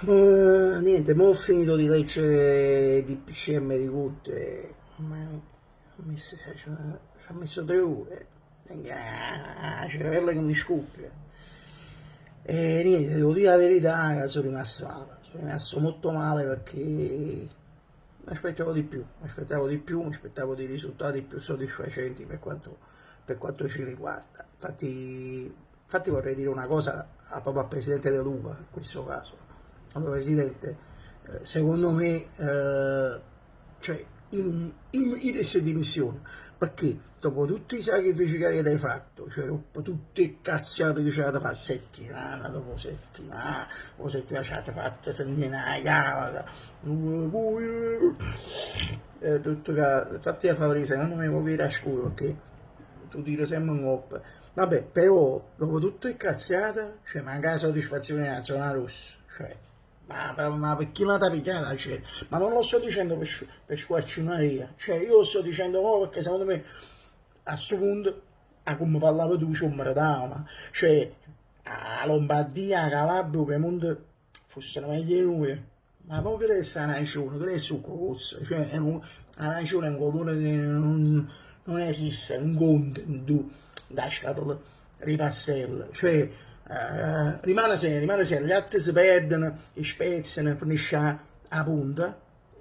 Niente, mo ho finito di leggere DPCM di Conte, ma ci ha messo 3 ore, 'a cerevella che mi scoppia. E niente, devo dire la verità che sono rimasto male, sono rimasto molto male perché mi aspettavo di più, mi aspettavo di più, mi aspettavo dei risultati più soddisfacenti per quanto ci riguarda. Infatti vorrei dire una cosa proprio al Presidente De Luca in questo caso. Allora, Presidente, secondo me, cioè, in queste dimissioni, perché dopo tutti i sacrifici che avete fatto, cioè dopo tutte le cazziate che ci avete fatto, settimana dopo settimana, dopo settimana ci avete fatto sentire una chiamata, tutto che, infatti a favorire secondo me mo era scuro perché tu tiri sempre un coppa. Vabbè, però dopo tutte le cazziate, cioè manca la soddisfazione della zona rossa, cioè, ma perché l'avete pigliata? Cioè, ma non lo sto dicendo per squarcionaria, cioè io lo sto dicendo proprio perché secondo me a questo punto, a come parlavo tu, ci meritavamo, cioè a Lombardia, a Calabria, o Piemonte fossero meglio di noi. Ma poi che resta arancione, che resta un cocozzo, cioè è un, arancione è un colore che non esiste, è un conto da scatola di pastella, cioè rimane sempre, gli altri si perdono, si spezzano, finisce a punta,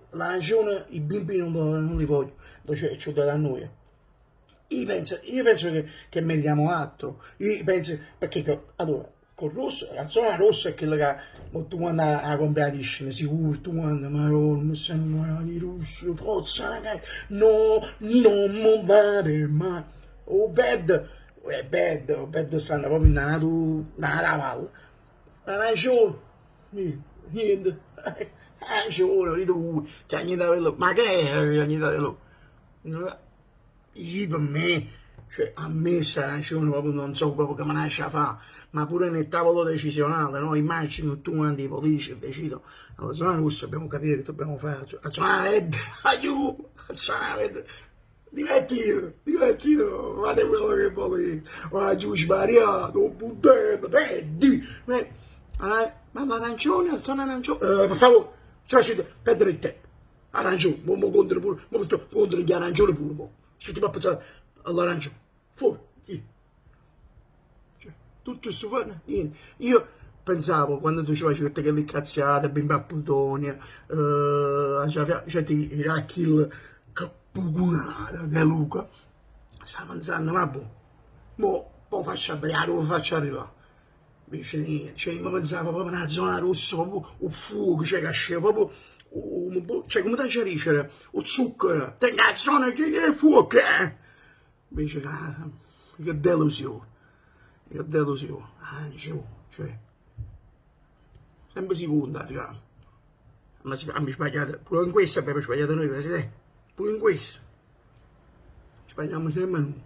l'arancione i bimbi non li vogliono, cioè ci dà a noi. Io penso che meritiamo altro, io penso, perché allora, col rosso, la zona rossa è quella che tu quando la compri sicuro, tu quando, ma mi sembra di rosso, forza ragazzi, no, non mi pare mai. O verde, è verde, o verde stanno proprio in una valle. Arancione, niente, arancione, dite voi, che niente da quello, ma che è niente da quello? Io per me, cioè a me sta arancione proprio non so proprio come nasce a fa, ma pure nel tavolo decisionale, no? Immagino tu quando i politici decidono, alla zona rossa dobbiamo capire che dobbiamo fare, la zona verde, aiuto, la zona verde, divertito, divertito, fate quello che volete, ma giù sbagliato, budello, vedi, ma l'arancione, la zona arancione, per favore, cioè, perdere il tempo, arancione, mo contro pure, mo contro gli arancioni pure, mo. Ci ti pensare all'arancione, fuori, via. Cioè, tutto questo fare, niente. Io pensavo, quando tu ci facevi tutte quelle cazziate, bimba a Plutonia, cioè ti Rachil Capugunata, De Luca, stavo pensando, ma boh, mo poi faccio arrivare, lo faccio arrivare. Invece niente, cioè io pensavo proprio una zona rossa, proprio un fuoco, cioè che usciva proprio, cioè come ti dice, o zucchero, tenga la zona che è fuoco, eh? Invece che delusione, che delusione, ah, giù, cioè, sempre secondo arriviamo. Ma abbiamo sbagliato, pure in questo abbiamo sbagliato noi, Presidente, pure in questo. Sbagliamo sempre noi.